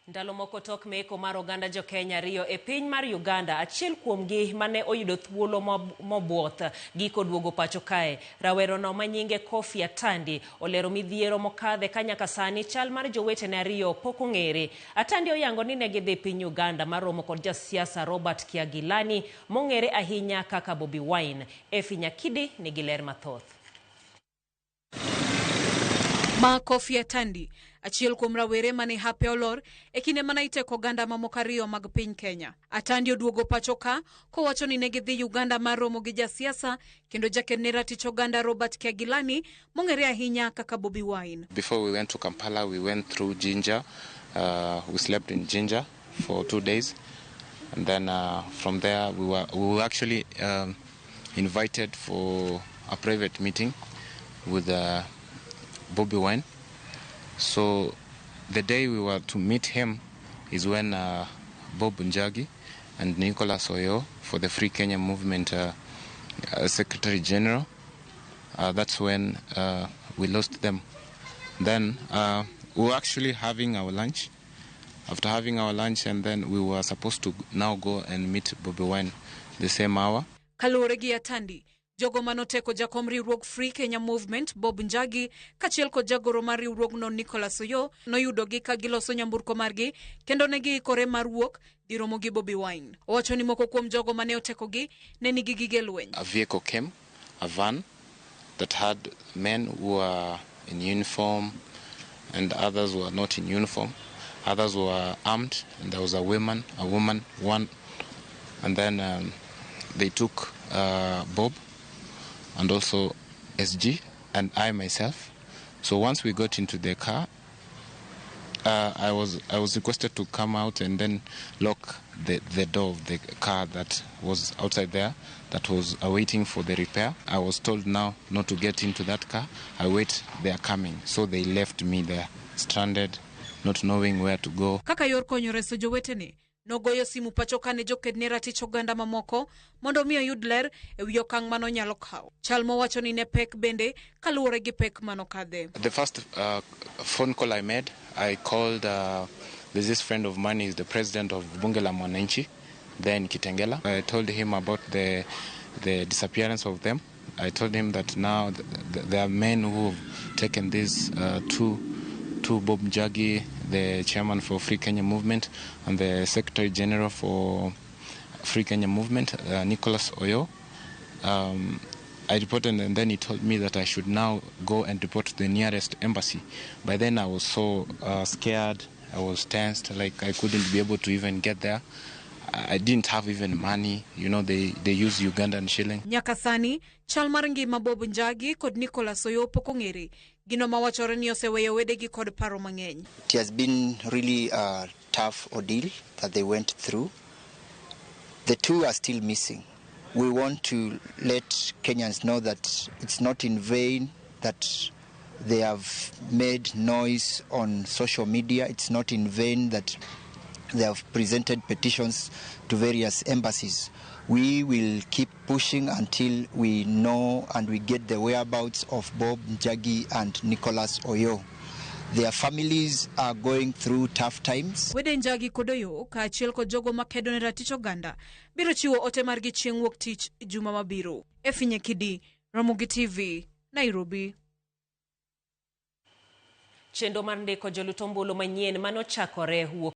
Ndalo moko tok meko mar oganda jokenya ariyo e piny mar Uganda, achiel kuomgi mane oyudo thuolo mobuoth giko duogo pacho kae. Rawerono manyinge Kofi Atandi olero midhiero mokadhe ka nyaka sani chal mar jowetene ariyo pok ong'ere. Atandi oyango ni ne gidhi piny Uganda mar romo kod jasiasa Robert Kyagulanyi mong'ere ahinya kaka Bobi Wine. Effie Nyakidi nigi ler mathoth. Ma Kofi Atandi, achiel kuom rawere mane hape olor e kinde mane iteko oganda mamoko ariyo mag piny Kenya. Atandi oduogo pacho ka kowacho ni ne gidhi Uganda mar romo gi jasiasa kendo jaked ne ratich oganda Robert Kyagulanyi mong'ere ahinya kaka Bobi Wine. Before we went to Kampala, we went through Jinja. We slept in Jinja for 2 days. And then from there, we were actually invited for a private meeting with Bobi Wine. So the day we were to meet him is when Bob Njagi and Nicholas Oyo for the Free Kenya Movement Secretary General, that's when we lost them. Then we were actually having our lunch. After having our lunch, and then we were supposed to now go and meet Bobi Wine the same hour. Kaluwore gi Atandi, jogo manoteko jakom riwruog Free Kenya Movement Bob Njagi kaachiel kod jagoro mar riwruogno Nicholas Oyo noyudogi ka giloso nyamburko margi kendo ne giikore mar wuok dhi romo gi Bobi Wine. Owacho ni moko kuom jogo mane otekogi ne nigi gige lweny. A vehicle came, a van that had men who were in uniform and others were not in uniform. Others were armed, and there was a woman, one, and then they took Bob and also SG and I myself. So once we got into the car, I was requested to come out and then lock the door of the car that was outside there that was awaiting for the repair. I was told now not to get into that car. I wait, they are coming. So they left me there, stranded, not knowing where to go. Kaka yor konyo reso jowetene, nogoyo simu pacho kane joked ne ratich oganda mamoko mondo mi oyud ler e wi okang' manonyalo kawo. Chal mowacho ni ne pek bende kaluwore gi pek manokadhe. The first phone call I made, I called, there's this friend of mine, he's the president of Bunge la Mwananchi, there in Kitengela. I told him about the disappearance of them. I told him that now there are men who have taken these two Bob Njagi, the chairman for Free Kenya Movement, and the secretary general for Free Kenya Movement, Nicholas Oyo. I reported, and then he told me that I should now go and report to the nearest embassy. By then, I was so scared. I was tensed, like I couldn't be able to even get there. I didn't have even money. They use Ugandan shilling. Nyaka sani, chal mar ngima Bob Njagi kod Nicholas Oyo pok ong'ere. Gino mawachore ni oseweyo wedegi kod paro mang'eny. It has been really a tough ordeal that they went through. The two are still missing. We want to let Kenyans know that it's not in vain that they have made noise on social media. It's not in vain that they have presented petitions to various embassies. We will keep pushing until we know and we get the whereabouts of Bob Njagi and Nicholas Oyo. Their families are going through tough times. Wede Njagi kod Oyo kaachiel kod jogo makedo ne ratich oganda biro chiwo ote margi chieng' wuok tich juma mabiro. Effie Nyakidi, Ramogi TV, Nairobi. Chenro mar ndiko jolut ombulu manyien manochakore wuok